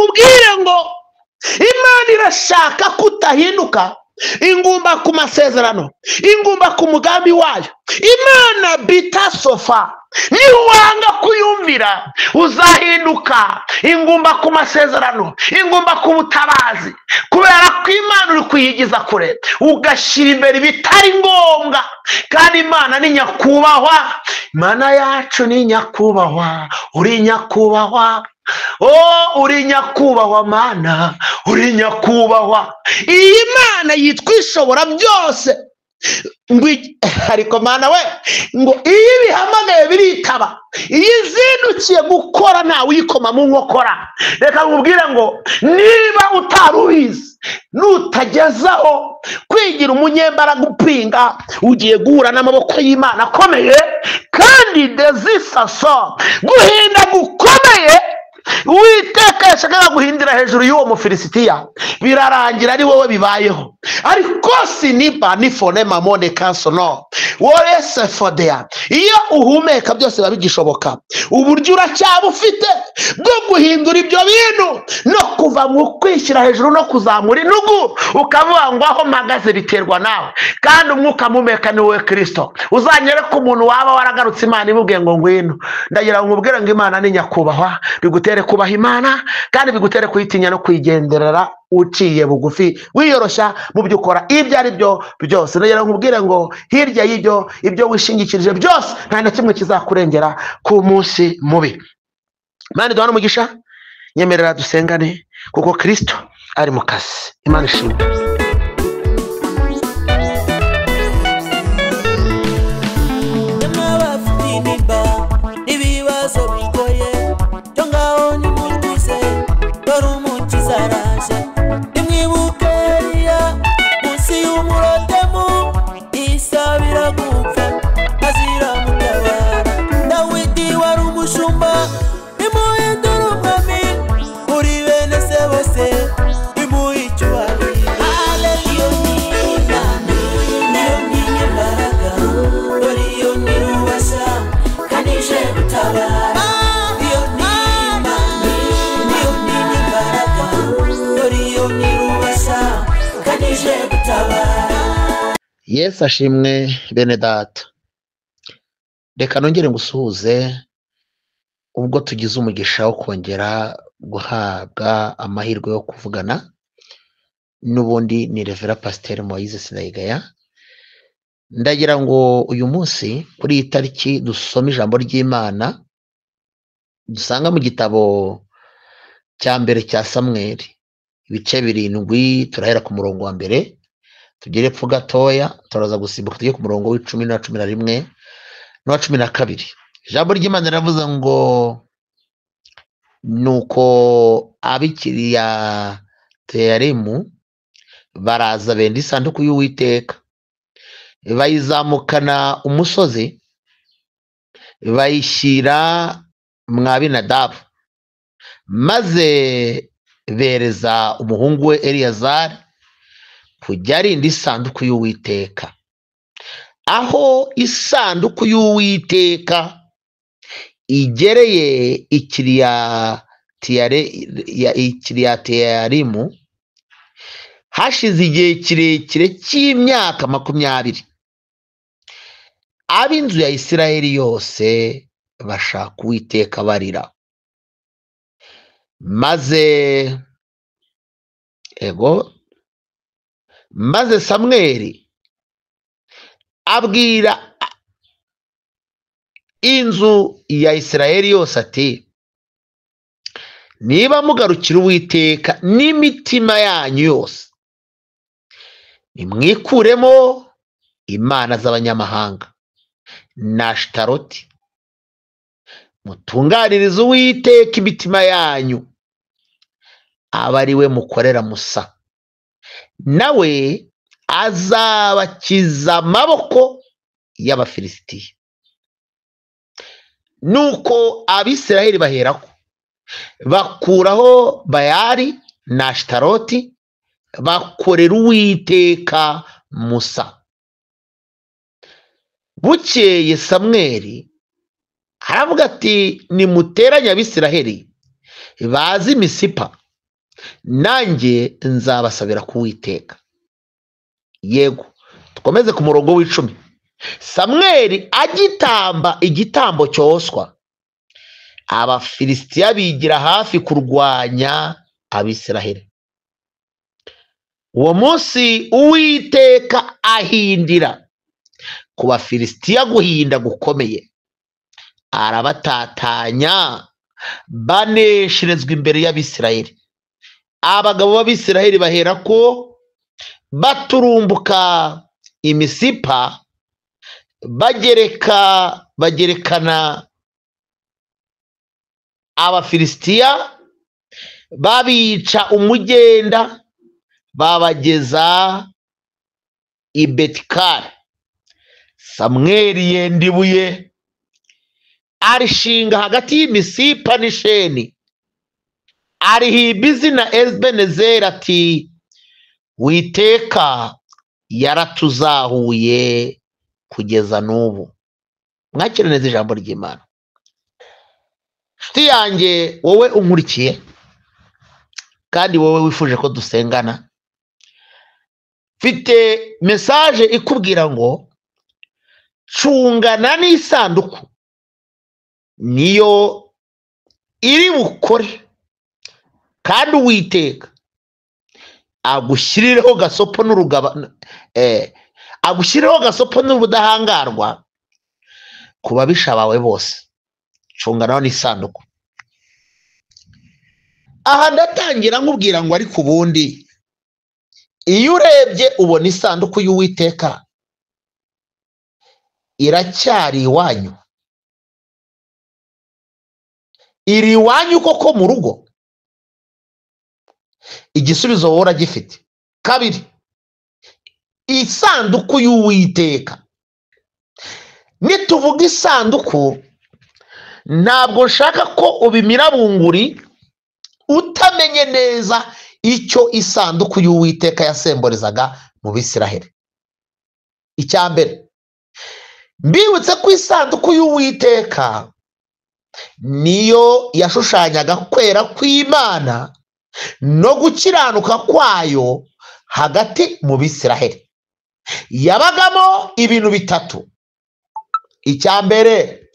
nkubwire ngo Imana irashaka kutahinduka ingumba ku masezerano, ingumba ku mugambi wayo. Imana bita sofa, niwanga kuyumvira uzahinduka ingumba ku masezerano, ingumba ku butabazi, kubera ko Imana uri kuyigiza kure ugashyira imbere ibitari ngombwa. Kandi Imana ni nyakubahwa, Imana yacu ni nyakubahwa, uri nyakubahwa, oh uri nyakubahwa Mana, uri nyakubahwa. Iyi Mana yitwa ishobora byose, ngo ariko Mana we, ngo iyo ibihamagaye biritaba, iyo izindukiye gukora ntawe uyikoma mu nkokora. Reka nkubwire ngo niba utari ubizi, nutagezaho kwigira umunyembaraga upinga, ugiye guhura n'amaboko y'Imana akomeye kandi dezisaso, guhinda gukomeye Uwiteka yashakaga guhindira hejuru y'uwo Mufilisitiya, birarangira ari wowe bibayeho. Ariko siniba nifone mamone kansono wowe sefodea, iyo uhumeka byose biba bigishoboka. Uburyo uracyaba ufite bwo guhindura ibyo bintu no kuva mu kwishyira hejuru no kuzamura intugu, ukavuga ngo aho mpagaze biterwa nawe, kandi umwuka mumeka ni wowe Kristo. Uzanyereka umuntu waba waragarutse Imana imubwiye ngo ngwino. Ndagira ngo nkubwire ngo Imana ni nyakubahwa, bigutere kubaha Imana kandi bigutere kuyitinya no kuyigenderera uciye bugufi, wiyoroshya mu byo ukora ibyo ari byo byose. Ndagira ngo nkubwire ngo hirya y'ibyo, ibyo wishingikirije byose nta na kimwe kizakurengera ku munsi mubi. Imana iduhane umugisha, nyemerera dusengane kuko Kristo ari mu kazi. Imana ishimwe. Yesu ashimwe bene data. Reka nongere ngusuhuze ubwo tugize umugisha wo kongera guhabwa amahirwe yo kuvugana. N'ubundi ni Revera Pasiteri Moise Sindayigaya. Ndagira ngo uyu munsi kuri iyi tariki dusome ijambo ry'Imana dusanga mu gitabo cya mbere cya Samweli ibice 7, turahera ku murongo wa mbere tugere epfo gatoya, turaza gusimbuka tujye ku murongo w'10 na 11 na 12. Ijambo ry'Imana riravuze ngo nuko ab'Ikiriyateyarimu baraza benda isanduku y'Uwiteka, bayizamukana umusozi bayishyira mwa Abinadabu, maze bereza umuhungu we Eliyazari kujya arinda isanduku y'Uwiteka. Aho isanduku y'Uwiteka igereye Ikiriyateyarimu, hashize igihe kirekire cy'imyaka 20, ab'inzu ya Isirayeli yose bashaka Uwiteka barira. Maze Samweli abwira inzu ya Isirayeli yose ati, niba mugarukira Uwiteka n'imitima yanyu yose, nimwikuremo imana z'abanyamahanga na Ashitaroti, mutunganirize Uwiteka imitima yanyu, aba ari we mukorera Musa, nawe azabakiza amaboko y'Abafilisitiya. Nuko Abisirayeli baherako bakuraho Bayali na Ashitaroti, bakorera Uwiteka Musa. Bukeye Samweli aravuga ati, nimuteranye Abisirayeli bazi Misipa, nanjye nzabasabira kuwiteka. Yego, dukomeze ku murongo w'icumi. Samweli agitamba igitambo cyoswa, Abafilisitiya bigira hafi kurwanya Abisiraheli. Uwo munsi Uwiteka ahindira ku Bafilisitiya guhinda gukomeye, arabatatanya, banesherezwa imbere y'Abisiraheli. Abagabo b'Abisiraheli bahera ko baturumbuka imisipa, bagerekana Abafilisitiya, babica umugenda, babageza i Betikari. Samweli yenda ibuye arishinga hagati y'imisipa n'isheni, arihimba izina Ebenezeri, ati Witeka yaratuzahuye kugeza n'ubu. Mwakire neza ijambo ry'Imana. Nshuti yanjye, wowe unkurikiye kandi wowe wifuje ko dusengana, mfite mesaje ikubwira ngo cungana n'isanduku, niyo iri bukore, kandi Uwiteka agushyirireho gasopo n'urugaba, agushyirireho gasopo n'ubudahangarwa ku babisha bawe bose. Cungana n'isanduku. Aha ndatangira nkubwira ngo ariko ubundi iyo urebye ubona isanduku y'Uwiteka iracyari iwanyu, iri iwanyu koko mu rugo? Igisubizo wowe uragifite. Kabiri, isanduku y'Uwiteka. Nituvuga isanduku, ntabwo nshaka ko ubimira bunguri utamenye neza icyo isanduku y'Uwiteka yasemborezaga mu Bisiraheli. Icya mbere, mbibutse ko isanduku y'Uwiteka niyo yashushanyaga kwera kw'Imana no gukiranuka kwayo hagati mu Bisiraheli. Yabagamo ibintu bitatu. Icya mbere,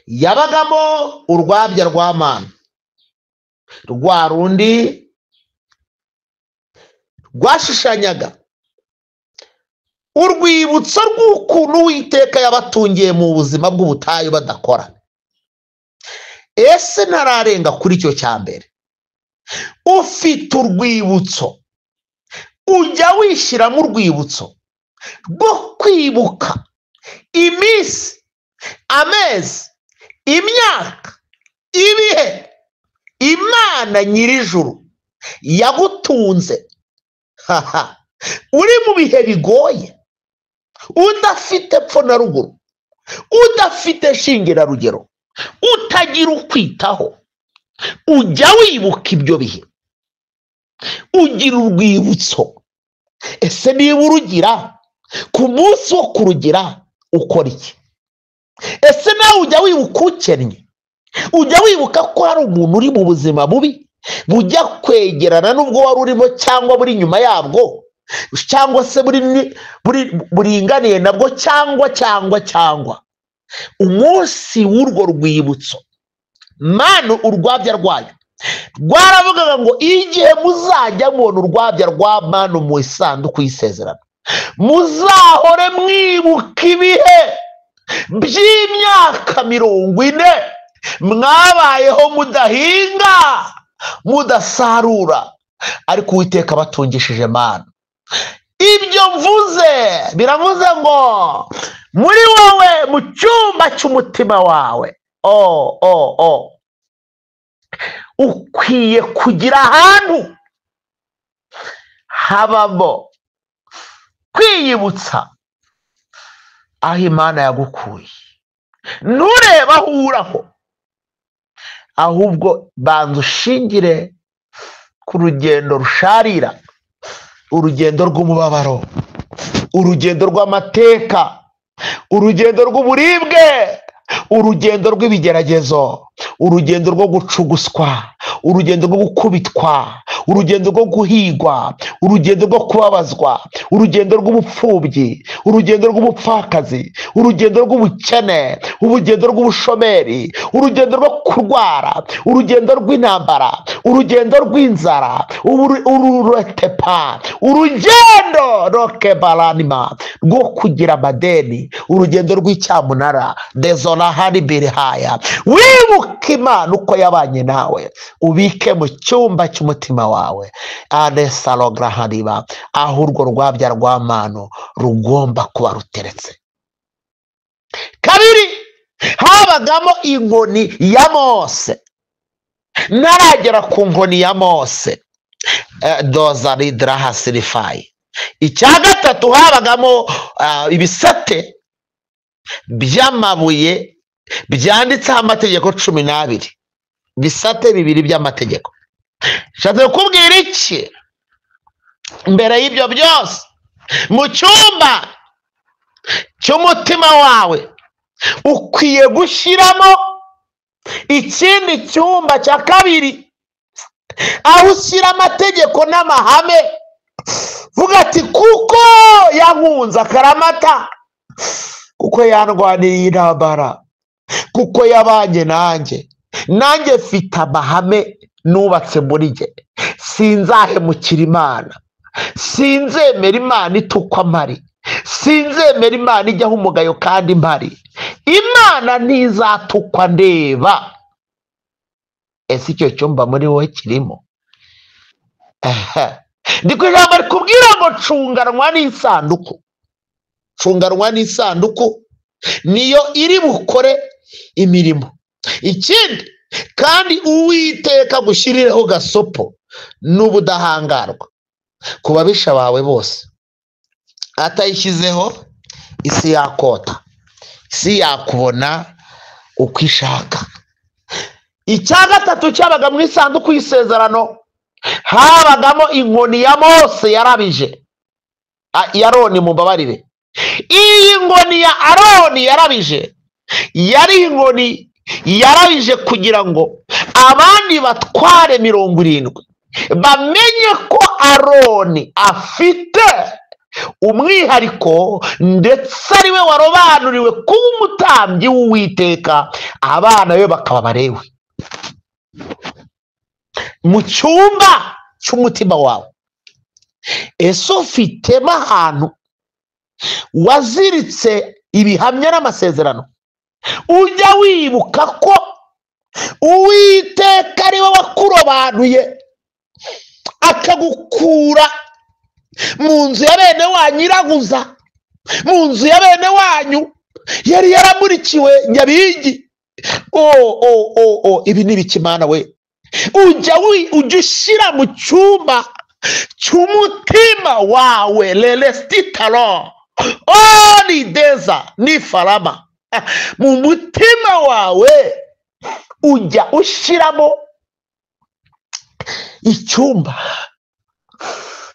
yabagamo urwabya rwa manu, rwa rundi rwashushanyaga urwibutso rw'ukuntu Uwiteka yabatungiye mu buzima bw'ubutayu badakora. Ese ntararenga kuri icyo cya mbere, ufite urwibutso, ujya wishyiramo urwibutso rwo kwibuka iminsi, amezi, imyaka, ibihe Imana nyir'ijuru yagutunze uri mu bihe bigoye, udafite pfo na ruguru, udafite shinge na rugero, utagira ukwitaho. Ujya wibuka ibyo bihe, ugira urwibutso. Ese niba urugira, ku munsi wo kurugira ukora iki? Ese nawe ujya wibuka ukennye? Ujya wibuka ko hari umuntu uri mu buzima bubi bujya kwegerana n'ubwo wari urimo, cyangwa buri nyuma yabwo, cyangwa se buringaniye nabwo, cyangwa umunsi w'urwo rwibutso manu urwabya rwayo rwaravugaga ngo igihe muzajya mubona urwabya rwa manu mu isanduku y'isezerano, muzahore mwibuka ibihe by'imyaka 40 mwabayeho mudahinga mudasarura, ariko Uwiteka batungishije manu. Ibyo mvuze biravuze ngo muri wowe, mu cyumba cy'umutima wawe, ukwiye kugira ahantu habamo kwiyibutsa aho Imana yagukuye. Nturebe aho uraho, ahubwo banza ushingire ku rugendo rusharira, urugendo rw'umubabaro, urugendo rw'amateka, urugendo rw'uburibwe. Urugendo rw'ibigeragezo, urugendo rwo gucuguswa, urugendo rwo gukubitwa, urugendo rwo guhigwa, urugendo rwo kubabazwa, urugendo rw'ubupfubyi, urugendo rw'ubupfakazi, urugendo rw'ubukene, urugendo rw'ubushomeri, urugendo rwo kurwara, urugendo rw'intambara, urugendo rw'inzara, ururetepa, urugendo rokebaranima rwo kugira amadeni, urugendo rw'icyamunara dezorahari birihaya. Wibuke Imana uko yabanye nawe, ubike mu cyumba cy'umutima wawe anesalograhariba, aho urwo rwabya rwa mano rugomba kuba ruteretse. Kabiri, habagamo inkoni ya Mose. Ntaragera ku nkoni ya Mose, dozaridrahasirifayi. Icya gatatu, habagamo ibisate by'amabuye byanditseho amategeko 12, bisate bibiri by'amategeko. Nshatse kukubwira iki? Mbere y'ibyo byose, mu cyumba cy'umutima wawe ukwiye gushyiramo ikindi cyumba cya kabiri, aho ushyira amategeko n'amahame. Vuga ati kuko yankunze akaramata, kuko yandwaniriye intambara, kuko yabanye nanjye, nanjye mfite amahame nubatse muri jye. Sinzahemukira Imana, sinzemera Imana itukwa mpari, sinzemera Imana ijyaho umugayo kandi mpari. Imana ntizatukwa ndeba. Ese icyo cyumba muri wowe kirimo? Ndi ku ijambo rikubwira ngo cunganwa n'isanduku. Cunganwa n'isanduku niyo iri bukore imirimo. Ikindi kandi, Uwiteka gushyirireho gasopo n'ubudahangarwa ku babisha bawe bose. Atayishyizeho isi yakota, isi yakubona uko ishaka. Icya gatatu cyabaga mu isanduku y'isezerano, habagamo inkoni ya Mose yarabije, ya Aroni, mumbabarire. Iyi nkoni ya Aroni yarabije yari inkoni yarabije kugira ngo abandi batware 70 bamenye ko Aroni afite umwihariko, ndetse ariwe warobanuriwe kuba umutambyi w'Uwiteka, abana be bakaba barewe. Mu cyumba cy'umutima wawe, ese ufitemo ahantu waziritse ibihamya n'amasezerano? Ujya wibuka ko Uwiteka ariwe wakurobanuye akagukura mu nzu ya bene wanyu iraguza, mu nzu ya bene wanyu yari yaramurikiwe Nyabingi. O ibi ni ibiki Mana we? Ujya ushyira mu cyumba cy'umutima wawe lelestitalo ni deza ni farama. Mu mutima wawe ujya ushyiramo icyumba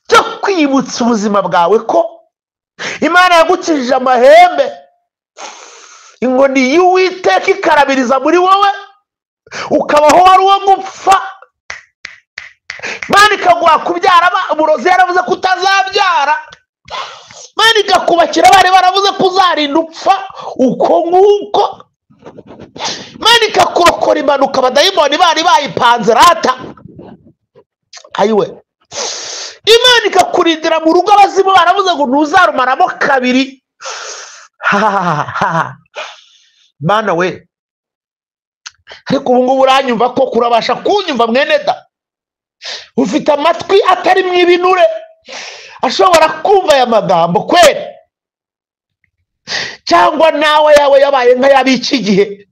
cyo kwibutsa ubuzima bwawe ko Imana yagukijije amahembe, inkoni y'Uwiteka ikarabiriza muri wowe, ukabaho wari uwo gupfa. Imana ikaguha kubyara, uburozi yaravuze ko utazabyara. Imana ikakubakira, bari baravuze ko uzarinda upfa uko nguko. Imana ikakurokora impanuka abadayimoni bari bayipanze rata. Ayiwe, Imana ikakurindira mu rugo abazimu baravuze ngo ntuzarumaramo kabiri. Mana we, ariko ubu ngubu uranyumva ko kurabasha kunyumva mwene da? Ufite amatwi atari mu ibinure ashobora kumva aya magambo kweri? Cyangwa nawe yawe yabaye nk'ayabiki gihe,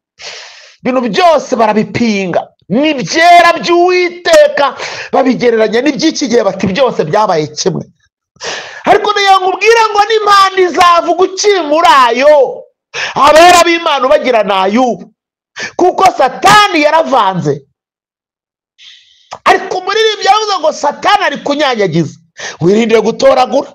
ibintu byose barabipinga, ni byera by'Uwiteka babigereranya n'iby'iki gihe, bati byose byabaye kimwe. Ariko niyo nkubwira ngo n'impande izavuga ukiri muri ayo, abera b'Imana ubagira n'ay'ubu, kuko Satani yaravanze. Ariko umuririmbyi yavuze ngo Satani ari kunyanyagiza, wirinde gutoragura.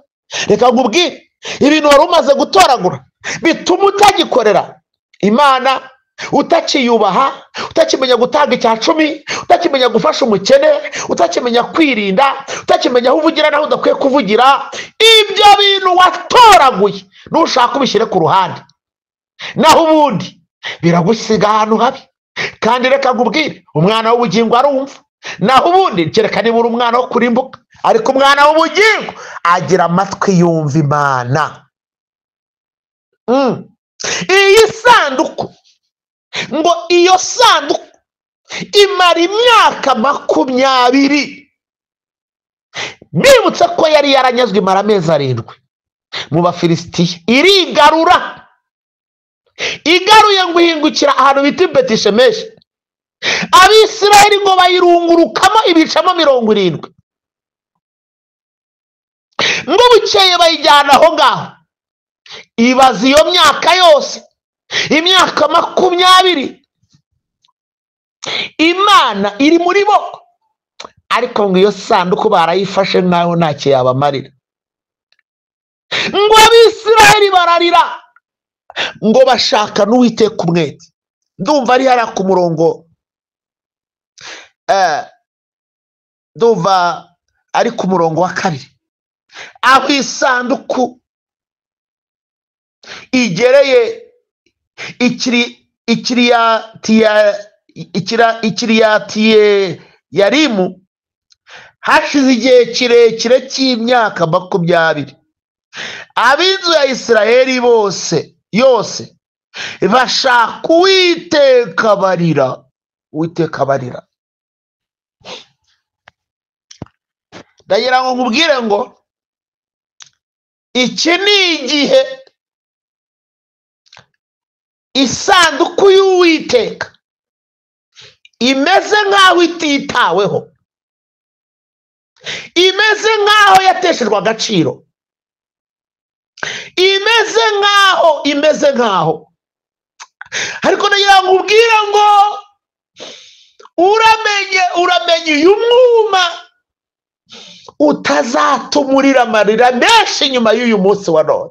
Reka nkubwire, ibintu wari umaze gutoragura bituma utagikorera Imana, utakiyubaha, utakimenya gutanga icya cumi, utakimenya gufasha umukene, utakimenya kwirinda, utakimenya aho uvugira n'aho udakwiye kuvugira, ibyo bintu watoraguye nushaka ubishyire ku ruhande, naho ubundi biragusiga ahantu habi. Kandi reka nkubwire, umwana w'ubugingo arumva, naho ubundi kereka niba uri umwana wo kurimbuka, ariko umwana w'ubugingo agira amatwi yumva Imana. Iyi sanduku, ngo iyo sanduku imara imyaka 20. Bibutse ko yari yaranyazwe imara amezi 7 mu Bafilisitiya, irigarura, igaruye ngo ihingukira ahantu bita Betishemeshi. Abisirayeli ngo bayirungurukamo ibicamo 70, ngo bukeye bayijyana aho ngaho. Ibaza iyo myaka yose, imyaka 20, Imana iri muri bo, ariko ngo iyo sanduku barayifashe nkaho ntacyo yabamarira. Ngo Abisirayeli bararira, ngo bashaka n'Uwiteka umwete. Ndumva ari hariya ku murongo, ndumva ari ku murongo wa 2, aho isanduku igereye ikiriyatiye yarimu, hashize igihe kirekire cy'imyaka 20. Ab'inzu ya Isirayeli bose yose bashaka Uwiteka barira, Uwiteka barira. Ndagira ngo nkubwire ngo iki ni igihe isanduku y'Uwiteka imeze nk'aho ititaweho, imeze nk'aho yateshejwe agaciro, imeze nk'aho. Ariko ndagira ngo ubwire ngo uramenye uyu mwuma utazatumurira amarira menshi nyuma y'uyu munsi wa none,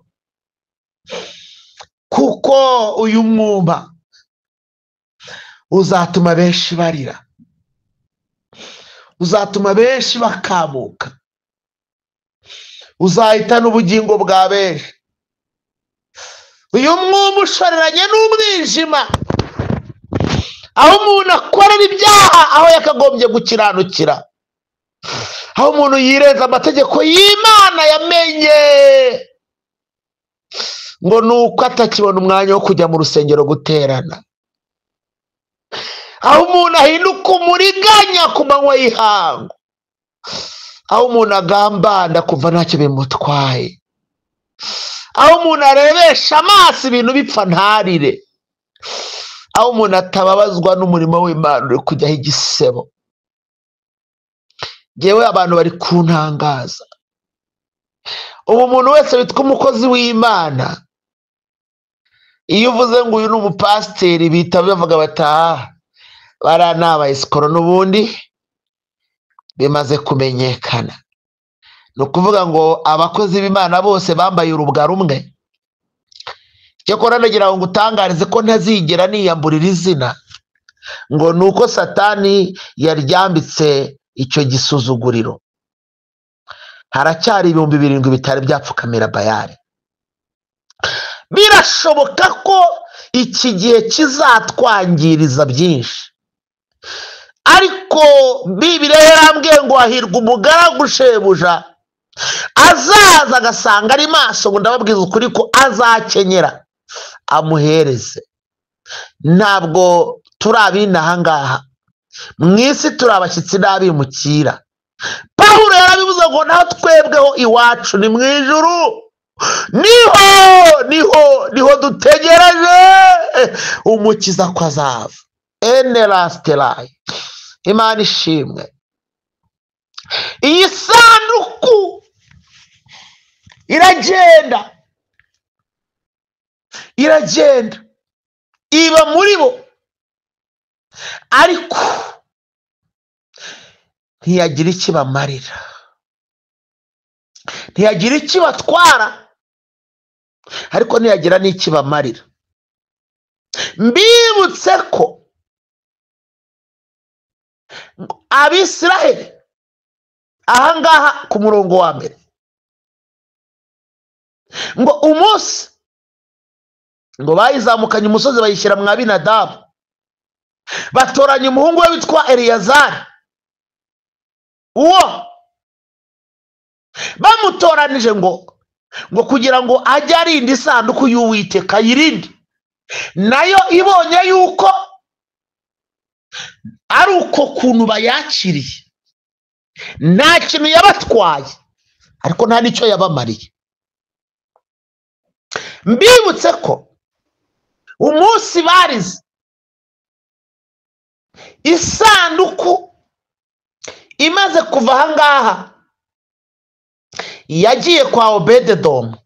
kuko uyu mwuma uzatuma benshi barira, uzatuma benshi bakamuka, uzahitana ubugingo bwa benshi. Uyu mwuma ushoreranye n'umwijima, aho umuntu akorera ibyaha aho yakagombye gukiranukira, aho umuntu yirenza amategeko y'Imana yamenye, ngo nuko atakibona umwanya wo kujya mu rusengero guterana, aho umuntu ahinduka umuriganya ku manywa y'ihangu, aho umuntu agambana kuva ntacyo bimutwaye, aho umuntu arebesha amaso ibintu bipfa ntarire, aho umuntu atababazwa n'umurimo w'Imana uri kujyaho igisebo. Ngewe abantu bari kuntangaza. Ubu umuntu wese witwa umukozi w'Imana, iyo uvuze ngo uyu ni umupasiteri, bita bavuga bataha bara ni abayesikoro, n'ubundi bimaze kumenyekana. Ni ukuvuga ngo abakozi b'Imana bose bambaye urubwa rumwe. Cyakora ndagira ngo ngutangarize ko ntazigera niyamburira izina, ngo ni uko Satani yaryambitse icyo gisuzuguriro. Haracyari 7,000 bitari byapfukamira Bayali. Birashoboka ko iki gihe kizatwangiriza byinshi, ariko Bibiliya yarambwiye ngo hahirwa umugaragu shebuja azaza agasanga ari maso, ngo ndababwiza ukuri ko azakenyera amuhereze. Ntabwo turi ab'inaha ngaha mu isi, turi abashyitsi n'abimukira. Pawulo yarabivuze ngo naho twebweho iwacu ni mu ijuru, niho niho niho dutegereje umukiza ko azava. Enerasterayi, Imana ishimwe. Iyi sanduku iragenda, iragenda iba muri bo, ariko ntiyagira ikibamarira, ntiyagira ikibatwara, ariko ntiyagira n'ikibamarira. Mbibutse ko Abisiraheli ahangaha ku murongo wa mbere ngo umunsi ngo bayizamukanye umusozi bayishyira mwa Abinadabu, batoranya umuhungu we witwa Eleyazari. Uwo bamutoranije ngo kugira ngo ajye arinda isanduku y'Uwiteka, ayirinde. Nayo ibonye yuko ari uko kuntu bayakiriye, nta kintu yabatwaye ariko nta n'icyo yabamariye. Mbibutse ko umunsi barize isanduku imaze kuva ahangaha yagiye kwa Obededomu.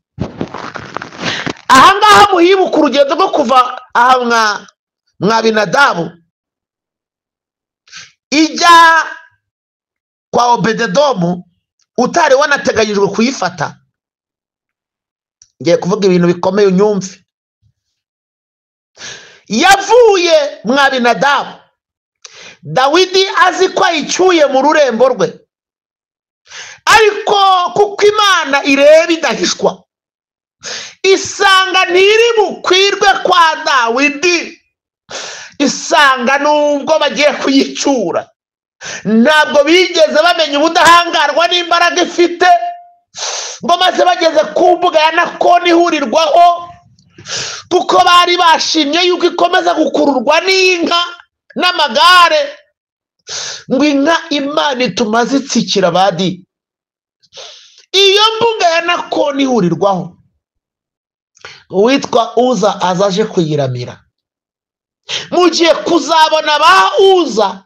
Ahangaha muhibuka urugendo rwo kuva aha mwa Abinadabu ijya kwa Obededomu utari wanateganyijwe kuyifata. Ngiye kuvuga ibintu bikomeye unyumve. Yavuye mwa Abinadabu, Dawidi azi ko ayicyuye mu rurembo rwe, ariko kuko Imana ireba idahishwa, isanga ntiri bukwirwe kwa Dawidi. Isanga nubwo bagiye kuyicyura ntabwo bigeze bamenya ubudahangarwa n'imbaraga ifite, ngo maze bageze ku mbuga ya Nakoni ihurirwaho, kuko bari bashimye yuko ikomeza gukururwa n'inka n'amagare, ngo inka Imana ituma zitsikira badi. Iyo mbuga ya Nakoni ihurirwaho, uwitwa Uza azaje kuyiramira. Mugiye kuzabona ba Uza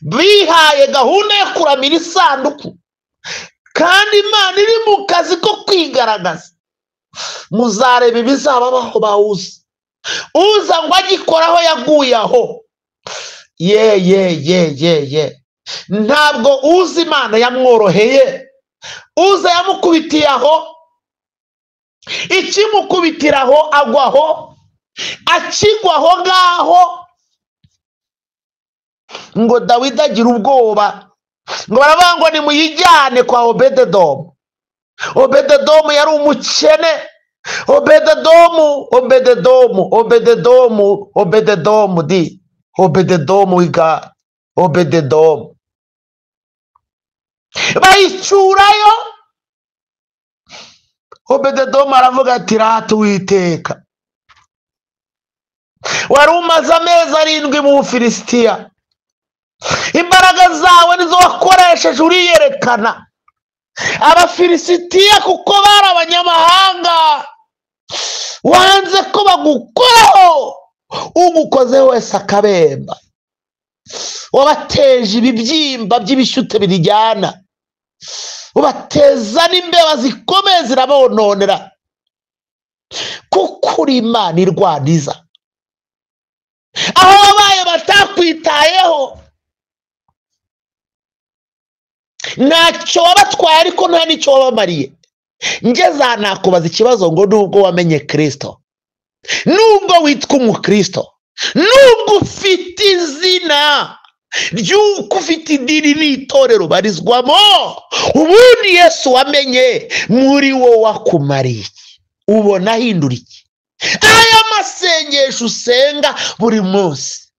bihaye gahunda yo kuramira isanduku, kandi Imana iri mu kazi ko kwigaragaza. Muzareba ibizababaho ba Uza. Uza ngo agikoraho yaguye aho. Ye ye ye ye ye, ntabwo Uza Imana yamworoheye. Uza yamukubitiye aho, ikimukubitiraho agwaho, akigwaho ngaho ngo Dawidi agira ubwoba, ngo baravuga ngo nimuyijyane kwa Obededomu. Obededomu yari umukene. Obededomu, Obededomu, Obededomu, Obededomu di Obededomu wiga Obededomu. Bayicyurayo. Obededomu aravuga ati rata Uwiteka, wari umaze amezi 7 mu Bufilisitiya, imbaraga zawe nizo wakoresheje uriyerekana. Abafilisitiya kuko bari abanyamahanga, wanze ko bagukoraho, ugukoze wese akabemba. Wabateje ibibyimba by'ibishyute birijyana, ubateza n'imbeba zikomeye zirabononera, kuko uri Imana irwaniza. Aho wabaye batakwitayeho, ntacyo wabatwaye ariko nta n'icyo wabamariye. Ngeza nakubaza ikibazo ngo nubwo wamenye Kristo, nubwo witwa umukristo, nubwo ufite izina ry'uko ufite idini n'itorero barizwamo, ubundi Yesu wamenye muri wowe wakumariye iki? Ubona ahindura iki? Aya masengesho usenga buri munsi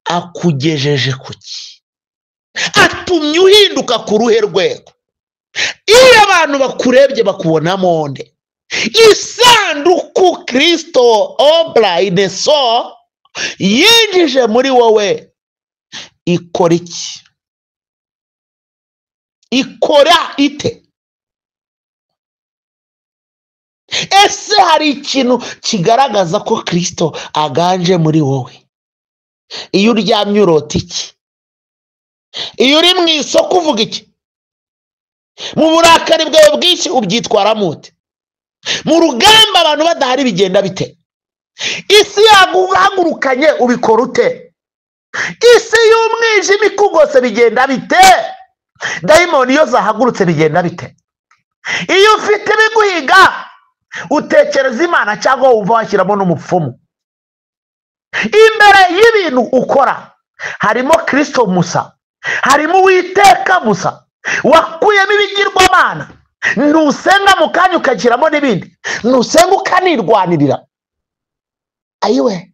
akugejeje kuki? Atumye uhinduka ku ruhe rwego? Iyo abantu bakurebye bakubonamo nde? Isanduku Kristo obra ineso yinjije muri wowe ikora iki? Ikora ite? Ese hari ikintu kigaragaza ko Kristo aganje muri wowe? Iyo uryamye urota iki? Iyo uri mu isoko uvuga iki? Mu burakari bwawe bwinshi ubyitwaramo ute? Mu rugamba abantu badahari bigenda bite? Isi yaguhagurukanye ubikora ute? Isi y'umwijima ikugose bigenda bite? Dayimoni iyo zahagurutse bigenda bite? Iyo ufite ibiguhiga utekereza Imana cyangwa wumva washyiramo n'umupfumu? Imbere y'ibintu ukora harimo Kristo Musa, harimo Uwiteka Musa wakuyemo ibigirwamana. Ntusenga mu kanya ukagiramo n'ibindi, ntusenga ukanirwanirira. Ayiwe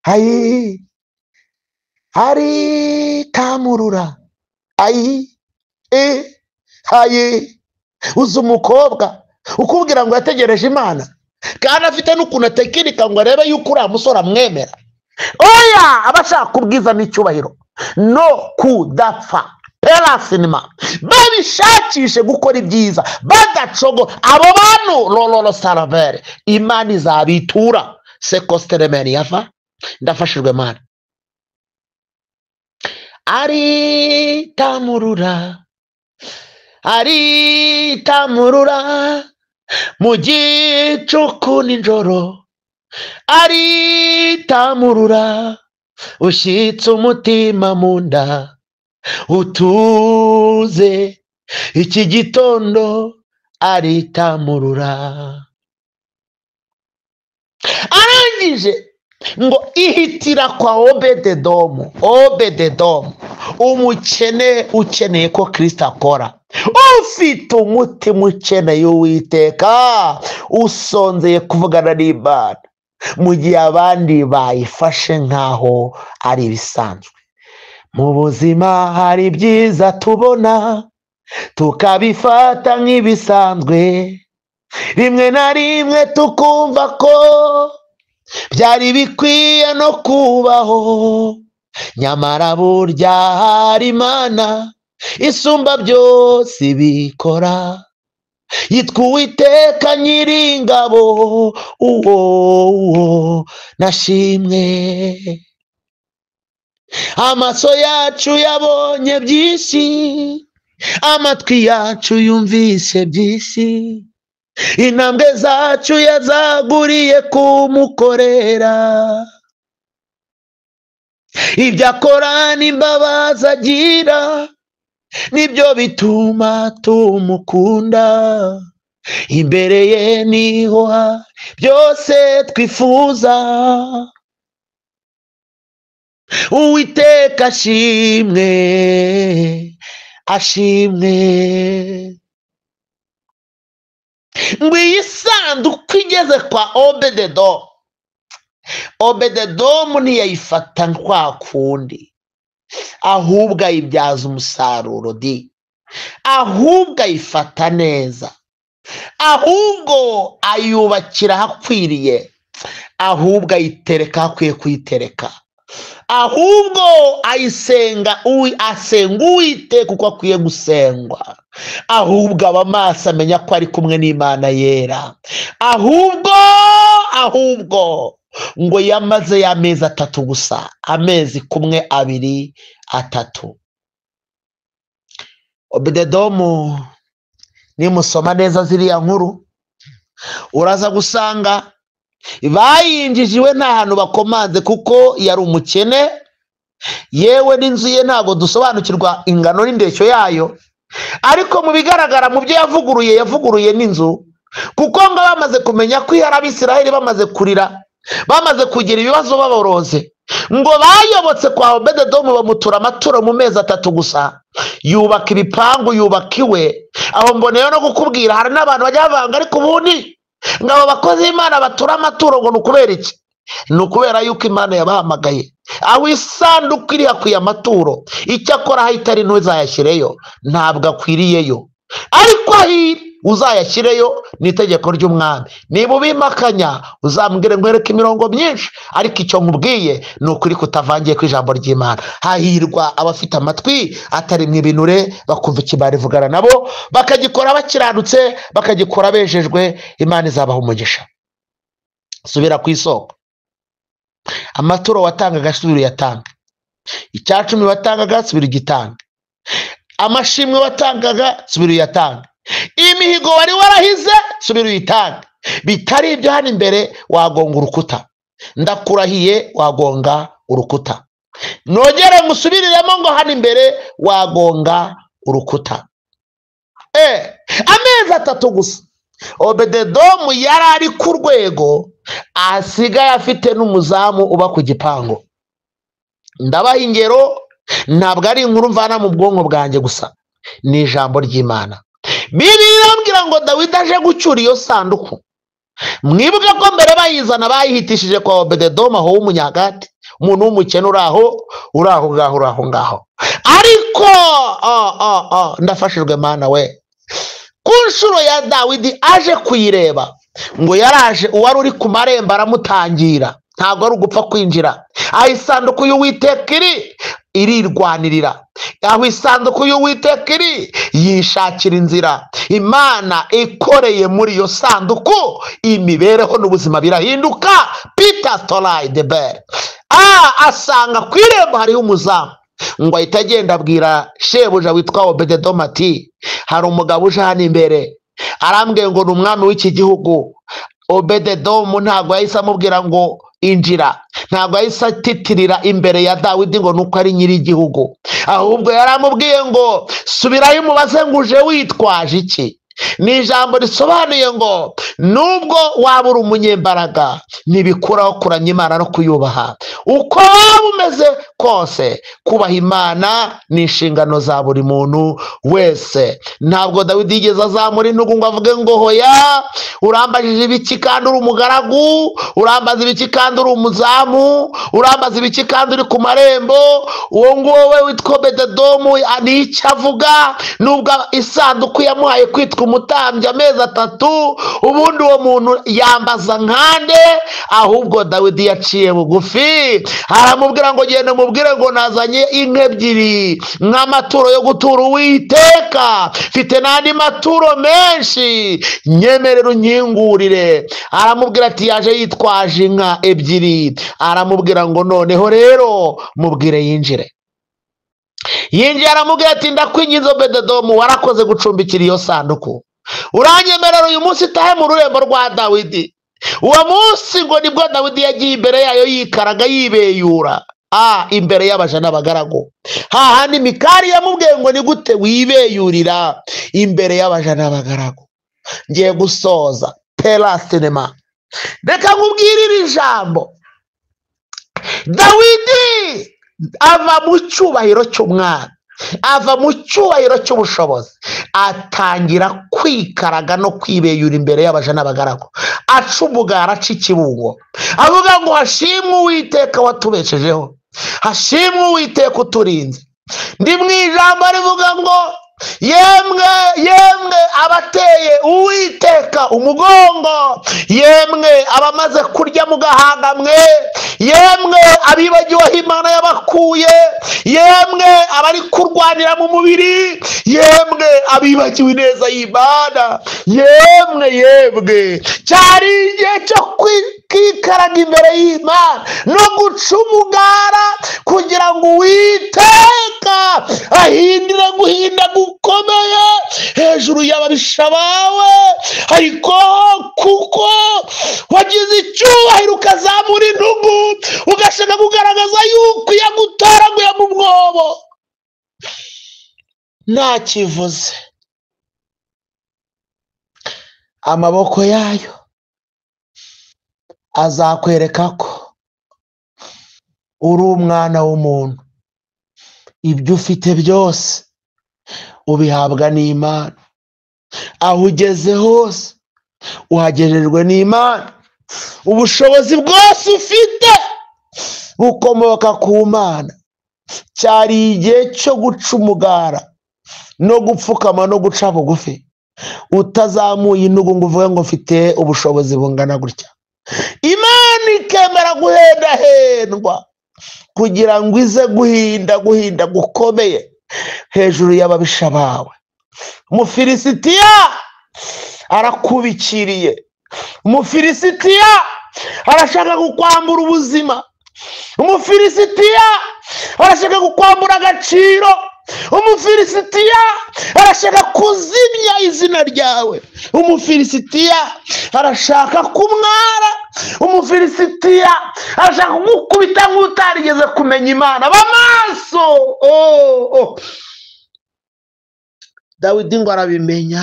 ayi aritamurura ayi ayi. Uzi umukobwa ukubwira ngo yategereje Imana kandi afite n'ukuntu atekinika ngo arebe yuko uriya musore amwemera. Oya, aba ashaka ubwiza n'icyubahiro no kudapfa. Perasinima babishakishe gukora ibyiza badacogo. Abo bantu lololo saravere, Imana izabitura. Sekosteremeni yava. Ndafashijwe Mana. Aritamurura, aritamurura mu gicuku nijoro, aritamurura ushyitse umutima mu nda, utuze iki gitondo, aritamurura. Arangije ngo ihitira kwa Obededomu. Obededomu umukene ukeneye ko Kristo akora, ufite umutima ukeneye Uwiteka, usonzeye kuvugana n'Imana mu gihe abandi bayifashe nkaho ari ibisanzwe. Mu buzima hari ibyiza tubona tukabifata nk'ibisanzwe, rimwe na rimwe tukumva ko byari bikwiye no kubaho, nyamara burya hari Imana isumba byose ibikora, yitwa Uwiteka Nyiringabo, uwo nashimwe. Amaso yacu yabonye byinshi, amatwi yacu yumvise byinshi, intambwe zacu yazaguriye kumukorera. Ibyo akora n'imbabazi agira nibyo bituma tumukunda, imbere ye niho byose twifuza. Uwiteka ashimwe, ashimwe. Ngo iyi sanduku igeze kwa Obededomu, Obededomu ntiyayifata kwa kundi, ahubwo ayibyaza umusaruro di, ahubwo ayifata neza, ahubwo ayubakira ahakwiriye, ahubwo ayitereka ahakwiye kuyitereka, ahubwo ayisenga asenga Uwiteka uko akwiye gusengwa, ahubwo aba maso amenya ko ari kumwe n'Imana yera, ahubwo ngo yamaze y'amezi 3 gusa, amezi 1, 2, 3. Obededomu nimusoma neza ziriya nkuru uraza gusanga bayinjije iwe nta hantu bakomanze, kuko yari umukene, yewe n'inzu ye ntabwo dusobanukirwa ingano n'indeshyo yayo, ariko mu bigaragara mu byo yavuguruye, yavuguruye n'inzu, kuko ngo bamaze kumenya ko hari Abisirayeli bamaze kurira, bamaze kugira ibibazo baboroze, ngo bayobotse kwa Obededomu bamutura amaturo mu mezi 3 gusa, yubaka ibipangu, yubaka iwe. Aho mboneyeho no kukubwira hari n'abantu bajya bavanga, ariko ubundi ngo abo bakozi b'Imana batura amaturo ngo ni ukubera iki? Ni ukubera yuko Imana yabahamagaye. Aho isanduku iri hakwiye amaturo, icyakora aho itari ntuzayashyireyo, ntabwo akwiriyeyo, ariko aho iri uzayashyireyo, ni itegeko ry'umwami. Niba ubimakanya uzambwire nkwereke imirongo myinshi, ariko icyo nkubwiye ni ukuri kutavangiye ku ijambo ry'Imana. Hahirwa abafite amatwi atari mu ibinure, bakumva ikibari ivugana nabo, bakagikora bakiranutse, bakagikora bejejwe, Imana izabaha umugisha. Subira ku isoko. Amaturo watangaga subira uyatange, 10% watangaga subira ugitange, amashimwe watangaga subira uyatange, imihigo wari warahize subira uyitange. Bitari ibyo hano imbere wagonga urukuta, ndakurahiye wagonga urukuta. Nogere ngusubiriremo ngo hano imbere wagonga urukuta. Amezi 3 gusa Obededomu yari ari ku rwego Asigaye afite n'umuzamu uba ku gipangu. Ndabaha ingero, ntabwo ari inkuru mvana mu bwonko bwanjye gusa, ni ijambo ry'Imana. Bibiliya irambwira ngo Dawidi aje gucyura iyo sanduku. Mwibuke ko mbere bayizana bayihitishije kwa Obededomu aho w'umunyagati, umuntu w'umukene uri aho, uri aho ngaho, uri aho ngaho. Ariko ndafashijwe Mana we. Ku nshuro ya Dawidi aje kuyireba, ngo yaraje uwari uri ku marembo aramutangira, ntabwo ari ugupfa kwinjira. Aho isanduku y'Uwiteka iri, irirwanirira. Aho isanduku y'Uwiteka iri, yishakira inzira. Imana ikoreye muri iyo sanduku, imibereho n'ubuzima birahinduka. Peter Storai de Bell asanga ku irembo hariho umuzamu, ngo ahita agenda abwira shebuja witwa Obededomu ati hari umugabo uje hano imbere, arambwiye ngo ni umwami w'iki gihugu. Obededomu ntabwo yahise amubwira ngo injira, ntabwo yahise atitirira imbere ya Dawidi ngo nuko ari nyiri igihugu, ahubwo yaramubwiye ngo subirayo umubaze ngo uje witwaje iki. Ni ijambo risobanuye ngo nubwo waba uri umunyembaraga, ntibikuraho kuramya Imana no kuyubaha. Uko waba umeze kose, kubaha Imana ni inshingano za buri muntu wese. Ntabwo Dawidi yigeze azamura intugu ngo avuge ngo hoya, urambajije ibiki kandi uri umugaragu, urambaza ibiki kandi uri umuzamu, urambaza ibiki kandi uri ku marembo. Uwo nguwo we witwa Obededomu ni icyo avuga, nubwo isanduku yamuhaye kwitwa umutambyi amezi 3, ubundi uwo muntu yambaza nkande. Ahubwo Dawidi yaciye bugufi, aramubwira ngo genda mubwire ngo nazanye inka ebyiri nk'amaturo yo gutura Uwiteka, mfite n'andi maturo menshi, nyemerera unkingurire. Aramubwira ati yaje yitwaje inka ebyiri. Aramubwira ngo noneho rero mubwire yinjire. Yinjiye aramubwira ati ndakwinginze Obededomu, warakoze gucumbikira iyo sanduku, uranyemerera uyu munsi itahe mu rurembo rwa Dawidi. Uwo munsi ngo nibwo Dawidi yagiye imbere yayo yikaraga yibeyura, imbere y'abaja n'abagaragu. Hahandi Mikali yamubwiye ngo ni gute wibeyurira imbere y'abaja n'abagaragu. Ngiye gusoza pera sinema, reka nkubwire iri jambo. Dawidi ava mu cyubahiro cy'umwami, ava mu cyubahiro cy'ubushobozi, atangira kwikaraga no kwibeyura imbere y'abaja n'abagaragu, aca umugara, aca ikibungo, avuga ngo hashimwe Uwiteka watubeshejeho, hashimwe Uwiteka uturinze. Ndi mu ijambo rivuga ngo yemwe yemwe abateye Uwiteka umugongo, yemwe abamaze kurya mu gahanga mwe, yemwe abibagiwe aho Imana yabakuye, yemwe abari kurwanira mu mubiri, yemwe abibagiwe ineza y'Imana, yemwe yemwe. Cyari igihe cyo kwikaraga imbere y'Imana no guca umugara, kugira ngo Uwiteka ahindire guhinda gukomeye hejuru y'ababisha bawe. Ariko kuko wagize icyubahiro ukazamura intugu, ugashaka kugaragaza yuko yagutoraguye mu mwobo, nta kivuze. Amaboko yayo azakwereka ko uri umwana w'umuntu. Ibyo ufite byose ubihabwa n'Imana, aho ugeze hose uhagererwe n'Imana. Ubushobozi bwose ufite bukomoka ku Mana. Cyari igihe cyo guca umugara no gupfukama no guca bugufi, utazamuye intugu ngo uvuge ngo mfite ubushobozi bungana gutya. Imana ikemera guhendahendwa kugira ngo ize guhinda guhinda gukomeye hejuru y'ababisha bawe. Umufilisitiya arakubikiriye, Umufilisitiya arashaka kukwambura ubuzima, Umufilisitiya arashaka kukwambura agaciro, Umufilisitiya arashaka kuzimya izina ryawe, Umufilisitiya arashaka kumwara, Umufilisitiya arashaka kugukubita nk'utarigeze kumenya Imana. Bamaso Dawidi ngo arabimenya,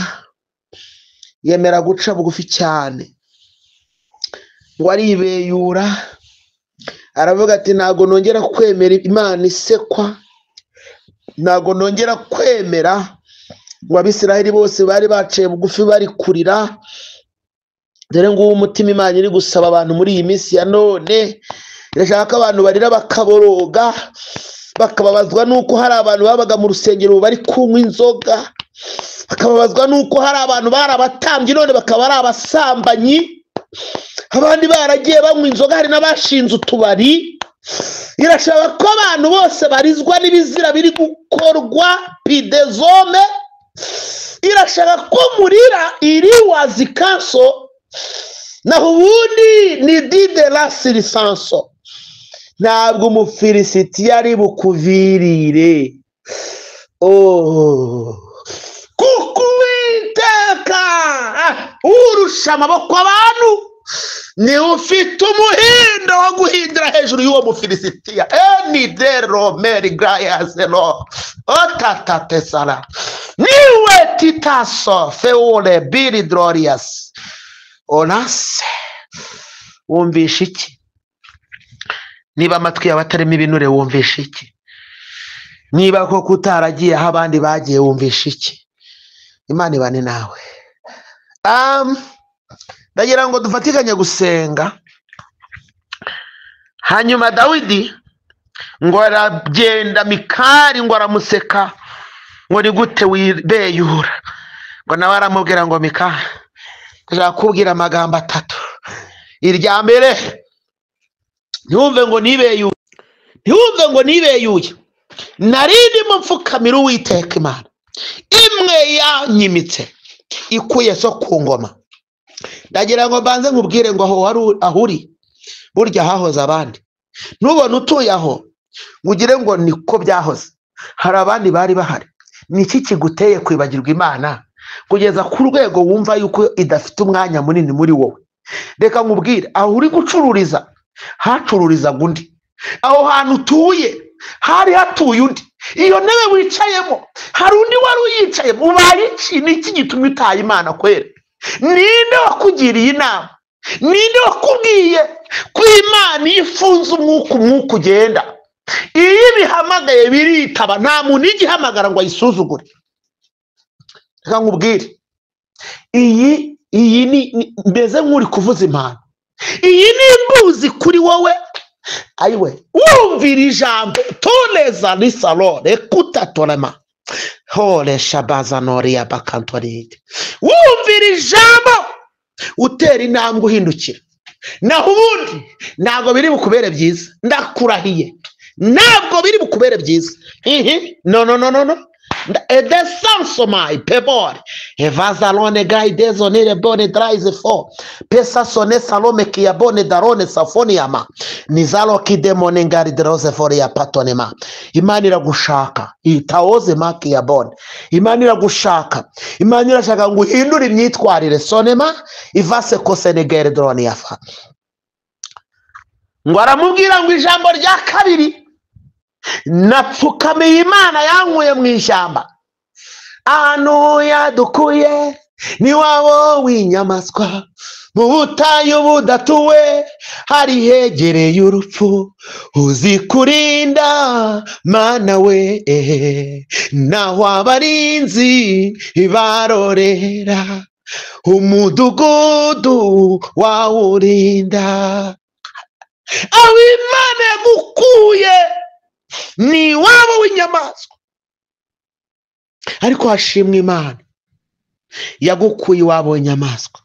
yemera guca bugufi cyane. Ngo aribeyura, aravuga ati ntabwo nongera kwemera Imana isekwa, ntabwo nongera kwemera ngo Abisiraheli bose bari baciye bugufi bari kurira. Dore nguwo umutima Imana iri gusaba abantu muri iyi minsi ya none. Irashaka ko abantu barira bakaboroga, bakababazwa nuko hari abantu babaga mu rusengero bari kunywa inzoga, bakababazwa nuko hari abantu bari abatambyi none bakaba ari abasambanyi, abandi baragiye banywa inzoga, hari n'abashinze utubari. Irashaka ko abantu bose barizwa n'ibizira biri gukorwa pidezome. Irashaka ko murira iriwazi kanso, naho ubundi ni dide la sirisanso. Ntabwo Umufilisitiya ari bukuvirire. Oh, kuko Uwiteka urusha amaboko abantu niwe ufite umuhindo wo guhindura hejuru y'uwo Mufilisitiya. Enidero meri grayazelo otatatesara niwe titaso feule biri drorias onase. Wumvisha iki? Niba amatwi yawe atarimo ibinure wumvisha iki? Niba koko utaragiye aho abandi bagiye wumvisha iki? Imana ibane nawe. Ndagira ngo dufatikanye gusenga. Hanyuma Dawidi ngo aragenda, Mikali ngo aramuseka, ngo ni gute wibeyura? Ngo nawe aramubwira ngo Mikali, ndashaka kukubwira amagambo atatu. Irya mbere, ntiwumve ngo nibeyuye, ntiwumve ngo nibeyuye, nari ndimo mfukamira Uwiteka Imana imwe yanyimitse ikuye so ku ngoma. Ndagira ngo mbanze nkubwire ngo aho wari aho uri burya hahoze abandi. Ntubone utuye aho ugire ngo niko byahoze, hari abandi bari bahari. Ni iki kiguteye kwibagirwa Imana kugeza ku rwego wumva yuko idafite umwanya munini muri wowe? Reka nkubwire, aho uri gucururiza hacururizaga undi, aho hantu utuye hari hatuye undi, iyo ntebe wicayemo hari undi wari uyicayemo. Ubaye iki? Ni iki gitumye utaha Imana kwera? Ninde wakugiriye inama? Ninde wakubwiye ko Imana iyo ifunze umwuka, umwuka ugenda? Iyo ibihamagaye biritaba, nta muntu igihamagara ngo ayisuzugure. Reka nkubwire, iyi ni meze nk'uri kuvuza impano. Iyi ni imbuzi kuri wowe. Ayiwe, wumvira ijambo toneza ni salo rekuta torema hore shabaza noriya bakantoride. Wumvira ijambo utera intambwe uhindukira, naho ubundi ntabwo biri bukubere byiza. Ndakurahiye, ntabwo biri bukubere byiza. No no no no no. Edesansomai pebore evazalone gaidezonere bone draize fo pesasone salome kiyabone darone safoniama nizalo kidemone ngaridrose foria patonema. Imana iragushaka, itaoze makiyabone. Imana iragushaka, Imana irashaka ngo uhindure imyitwarire sonema ivase kosenegere drone yafa. Ngo aramubwira ngo ijambo rya kabiri, napfukamiye Imana yankuye mu ishyamba, ahantu yadukuye ni wabo w'inyamaswa, mu butayu budatuwe hari hegereye urupfu, uzi kurinda Mana we, naho abarinzi barorera, umudugudu wawurinda. Aho Imana yagukuye ni wabo w'inyamaswa, ariko hashimwe Imana yagukuye iwabo w'inyamaswa.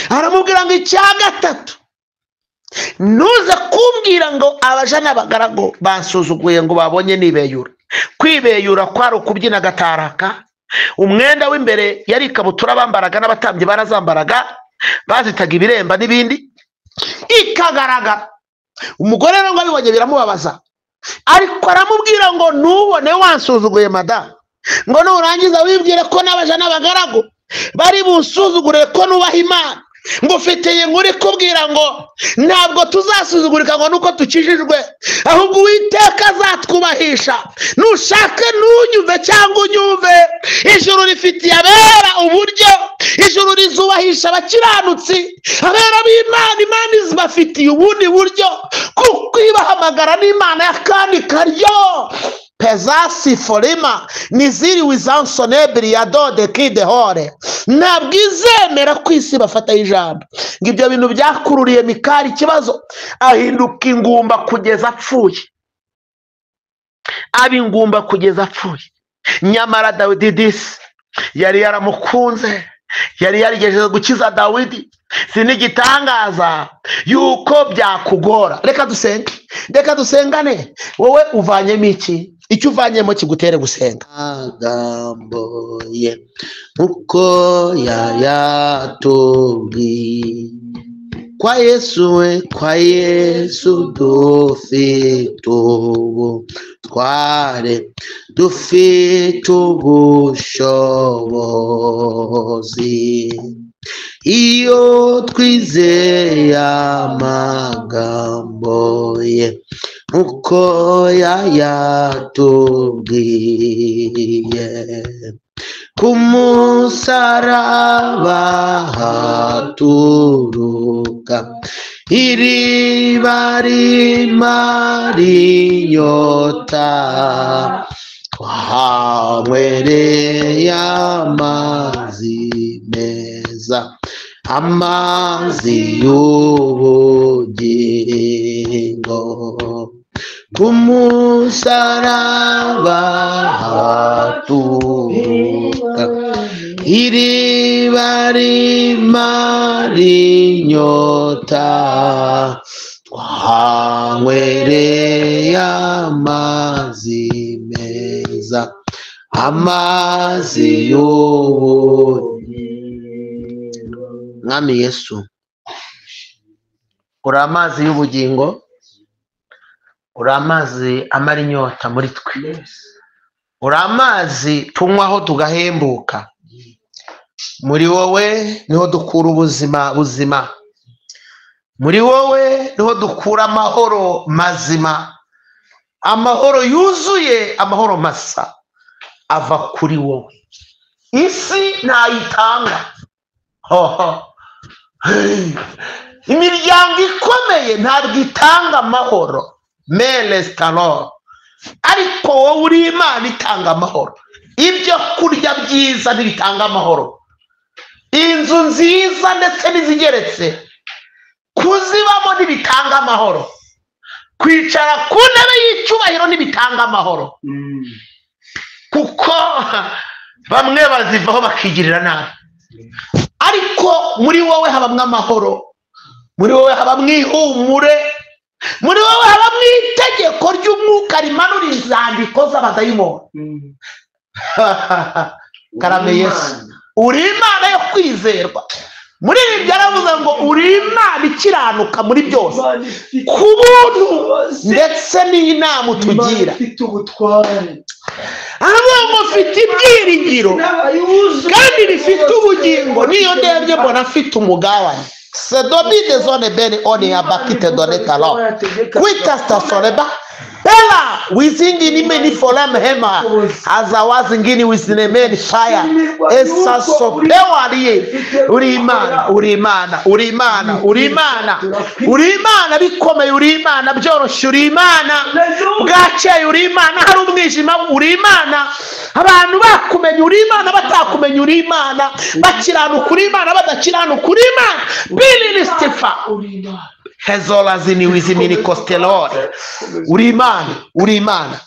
Aramubwira ngo icya gatatu, ntuze kumbwira ngo abaja n'abagaragu bansuzuguye ngo babonye nibeyura. Kwibeyura kwari ukubyina agataraka. Umwenda w'imbere yari ikabutura bambaraga, n'abatambyi barazambaraga, bazitaga ibiremba n'ibindi, ikagaragara. Umugore rero ngo abibonye biramubabaza, ariko aramubwira ngo ntubone wansuzuguye madamu, ngo nurangiza wibwire ko n'abaja n'abagaragu bari busuzugure ko nubaha Imana. Ngo ufitiye inkuru ikubwira ngo ntabwo tuzasuzugurika ngo nuko tukijijwe, ahubwo Uwiteka azatwubahisha. Nushake ntunyumve cyangwa unyumve, ijuru rifitiye abera uburyo, ijuru rizuba yubahisha abakiranutsi, abera b'Imana. Imana izibafitiye ubundi buryo, kuko ibahamagara n'Imana y'akandi karyo. Pezasi forima niziri wizansonebiri ya dode kide hore, ntabwo izemera ko isi bafataho ijambo. Ngo ibyo bintu byakururiye Mikali ikibazo, ahinduka ingumba kugeza apfuye, aba ingumba kugeza apfuye. Nyamara Dawidi disi yari yaramukunze, yari yarigejeje gukiza Dawidi. Si n'igitangaza yuko byakugora. Reka dusenge, reka dusengane. Wowe uvanyemo iki? Icyo uvanyemo kigutere gusenga. Amagambo ye uko yayatubwiye, kwa Yesu we, kwa Yesu dufite ubutware, dufite ubushobozi. Iyo twizeye amagambo ye uko yayatubwiye, ku musaraba haturuka iriba rimara inyota, twahanywereye amazi meza, amazi y'ubugingo. Ku musaraba haturuka iriba rimara inyota, twahanywereye amazi meza, amazi y'ubugingo. Mwami Yesu, uri amazi y'ubugingo, uri amazi amara inyota muri twe, uri amazi tunywaho tugahembuka. Muri wowe niho dukura ubuzima buzima, muri wowe niho dukura amahoro mazima, amahoro yuzuye, amahoro masa ava kuri wowe. Isi ntayitanga, imiryango ikomeye ntabwo itanga amahoro melestalo, ariko wowe uri Imana itanga amahoro. Ibyo kurya byiza ntibitanga amahoro, inzu nziza ndetse n'izigeretse kuzibamo ntibitanga amahoro, kwicara ku ntebe y'icyubahiro ntibitanga amahoro, kuko bamwe bazivaho bakigirira nabi. Ariko muri wowe habamwe amahoro, muri wowe habamwe ihumure, muri wowe habamwe itegeko ry'umwuka rimanura inzandiko z'abadayimoni. Karame Yesu, uri Imana yo kwizerwa. Muri ibi byaravuze ngo uri Imana ikiranuka muri byose, ku buntu ndetse n'inama utugira. Aravuga ngo mfite ibyiringiro kandi bifite ubugingo, niyo ndebye mbona afite umugabane. Sedobide zone bene oni abakite donetalo kwitasta soreba Bela wizingini meni folem hema azawazingini wizinemeni fire esasopewa riye. Uri Imana, uri Imana, uri Imana, uri Imana, uri Imana bikomeye, uri Imana byoroshye, uri Imana bwakeye, uri Imana hari umwijima, uri Imana abantu bakumenya, uri Imana batakumenya, uri Imana bakiranuka, uri Imana badakiranuka, uri Imana bililistifa hezola zini wizimini kostelore. Uri Imana, uri Imana.